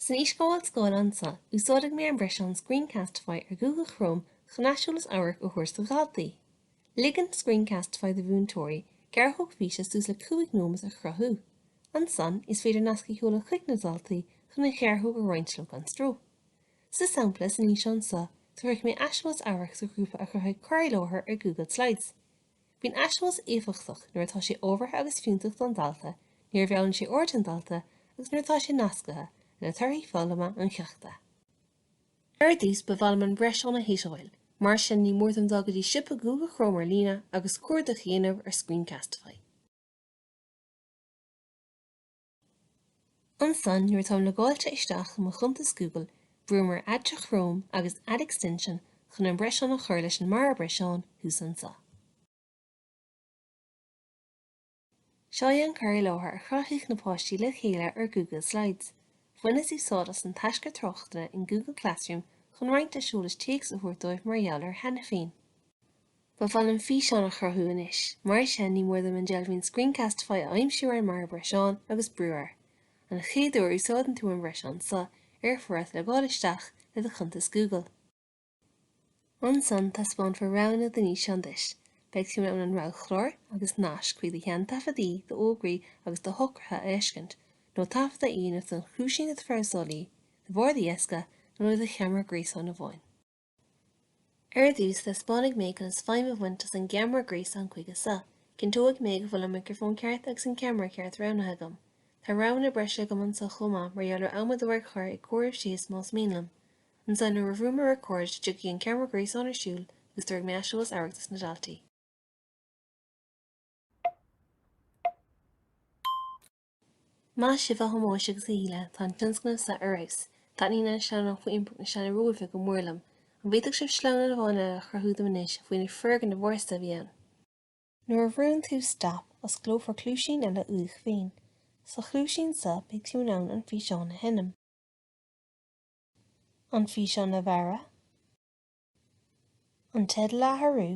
San fhísghabháil scáileáin seo, úsáidfidh mé an breiseán Screencastify ar Google Chrome chun aiseolas amhairc a thabhairt do dhaltaí. Ligeann Screencastify do mhúinteoirí gearrthóg físe suas le 5 nóiméad a chruthú. Ansan, is féidir nasc a sheoladh chuig na daltaí chun an ghearrthóg a roinnt leo gan stró. Sa sampla san fhíseán seo, tabharfaidh mé aiseolas amhairc do ghrúpa a chruthaigh cur i láthair ar Google Slides. Bíonn aiseolas éifeachtach nuair atá sé ábhartha agus fiúntach don dalta, nuair a mheallann sé aird an dalta agus nuair atá sé nasctha le torthaí foghlama an cheachta. Ar dtús, ba mhaith liom an breiseán a shuiteáil, mar sin ní mór dom dul go dtí siopa Google Chrome ar líne agus cuardach a dhéanamh ar Screencastify. Ansan, nuair atáim logáilte isteach i mo chuntas Google, brúim ar Add to Chrome agus Add Extension chun an breiseán a chur leis an mbarra breiseán thuas anseo. Seo é an cur i láthair a chruthaigh na páistí le chéile ar Google Slides. Bhaineas úsáid as an taisce tráchtana in Google Classroom chun roinnt aiseolais téacs a thabhairt dóibh mar gheall air cheana féin. Ba mhaith liom físeán a chruthú anois, mar sin ní mór dom an deilbhín Screencastify a aimsiú ar an mbarra breiseán agus brú air. An chéad uair a úsáideann tú an breiseán seo, iarrfar ort logáil isteach le do chuntas Google. Ansan taispeánfar roghanna don fhíseán duit. Beidh tú in ann an roghchlár agus naisc chuig do sheantaifeadtaí, d'fhógraí agus do shocruithe a fheiscint, nó taifeadadh a dhéanamh don chluaisín de do bhrabhsálaí, do bharr do dheasca nó le do cheamara gréasáin amháin. Ar dtús, taispeánfaidh mé conas feidhm a bhaint as an gceamara gréasáin chuige seo. Cinnteoidh mé go bhfuil an micreafón ceart agus an ceamara ceart roghnaithe agam. Tá roghanna breise agam anseo chomh maith mar gheall ar amadóir a chur ag comhaireamh síos más mian liom. Ansan nuair a bhrúim ar Record, tiocfaidh an ceamara gréasáin ar siúl agus tabharfaidh mé aiseolas amhairc dos na daltaí. Maith sibh a Thomáis agus a Shíle, tá an tionscnamh seo ar fheabhas. Taitníonn an sleamhnán faoi Impireacht na Seana-Róimhe go mór liom. An bhféadfadh sibh sleamhnán amháin eile a chruthú dom anois faoi na foirgnimh ársa a bhí ann? Nuair a bhrúnn tú Stop, osclófar cluaisín eile uait féin. Sa chluaisín seo, beidh tú in ann an físeán a sheinm. An físeán a bhearradh. An teideal a athrú.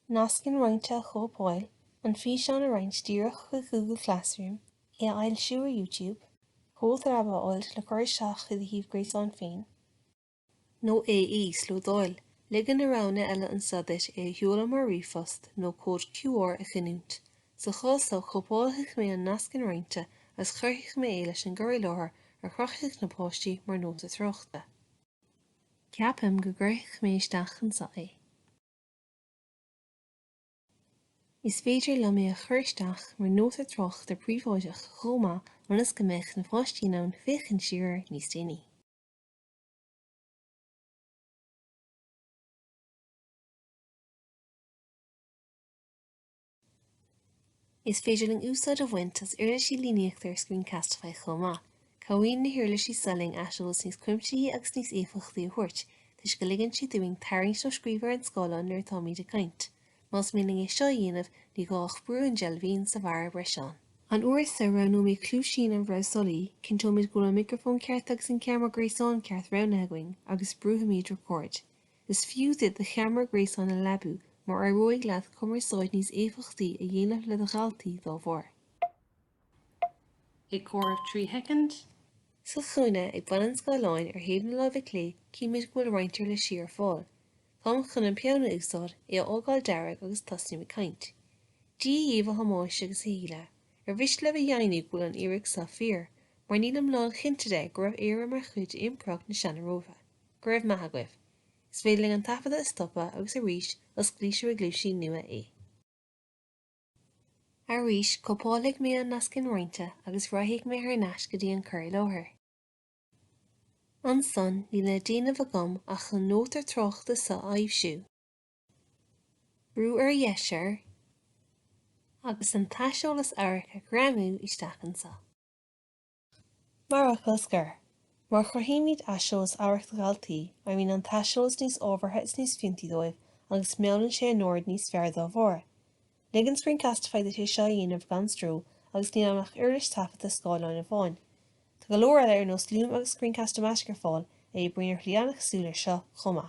Nasc inroinnte a chóipeáil, an físeán a roinnt díreach chuig Google Classroom, é a fhoilsiú ar YouTube, comhad leaba a fháil le cur isteach chuig do shuíomh gréasáin féin, nó é a íoslódáil. Ligeann na roghanna eile anseo duit é a sheoladh mar ríomhphost nó cód QR a ghiniúint. Sa chás seo, cóipeálfaidh mé an nasc inroinnte agus cuirfidh mé é leis an gcur i láthair a chruthaigh na páistí mar nóta tráchta. Ceapaim go gcuirfidh mé isteach anseo é. Is féidir liom é a chur isteach mar nóta tráchta príobháideach chomh maith ionas go mbeidh na páistí in ann féachaint siar air níos déanaí. Is féidir linn úsáid a bhaint as uirlisí líníochta ar Screencastify chomh maith. Cabhraíonn na huirlisí seo linn aiseolas níos cuimsithí agus níos éifeachtaí a thabhairt, toisc go ligeann siad dúinn tarraingt nó scríobh ar an scáileán nuair atáimid ag caint. Más mian linn é seo a dhéanamh, ní gá ach brú an deilbhín sa bharra breiseán. An uair seo, roghnóimid cluaisín an bhrabhsálaí, cinnteoimid go bhfuil an micreafón ceart agus an ceamara gréasáin ceart roghnaithe againn, agus brúfaimid Record. Is fiú duit do cheamara gréasáin a leabú mar éireoidh leat cumarsáid níos éifeachtaí a dhéanamh le do dhaltaí dá bharr. Ag comhaireamh 3 shoicind. Sa chúinne ag bun an scáileáin ar thaobh na láimhe clé címid go bhfuil roinnt uirlisí ar fáil. Táim chun an peann a úsáid, é a fhágáil dearg agus tosnú ag caint. Dia dhaoibh a Thomáis agus a Shíle. Ar mhiste libh a dheimhniú go bhfuil an fhíric seo fíor, mar nílim lánchinnte de go raibh Éire mar chuid d'Impireacht na Seana-Róimhe. Go raibh maith agaibh. Is féidir linn an taifeadadh a stopadh agus arís osclaítear i gcluaisín nua é. Arís, cóipeálfaidh mé an nasc inroinnte agus rachaidh mé thar n-ais go dtí an cur i láthair. Ansan, níl le déanamh agam ach an nóta tráchta seo a aibhsiú. Brú ar dheis air agus an t-aiseolas amhairc a ghreamú isteach anseo. Mar fhocal scoir, má chruthaímid aiseolas amhairc do dhaltaí, éiríonn an t-aiseolas níos ábhartha is níos fiúntaí dóibh agus meallann sé a n-aird níos fearr dá bharr. Ligeann Screencastify duit é seo a dhéanamh gan stró agus níl ann ach uirlis taifeadta scáileáin amháin. Tá go leor eile ar nós Loom agus Screencast-O-Matic ar fáil a oibríonn ar shlí an-chosúil leis seo chomh maith.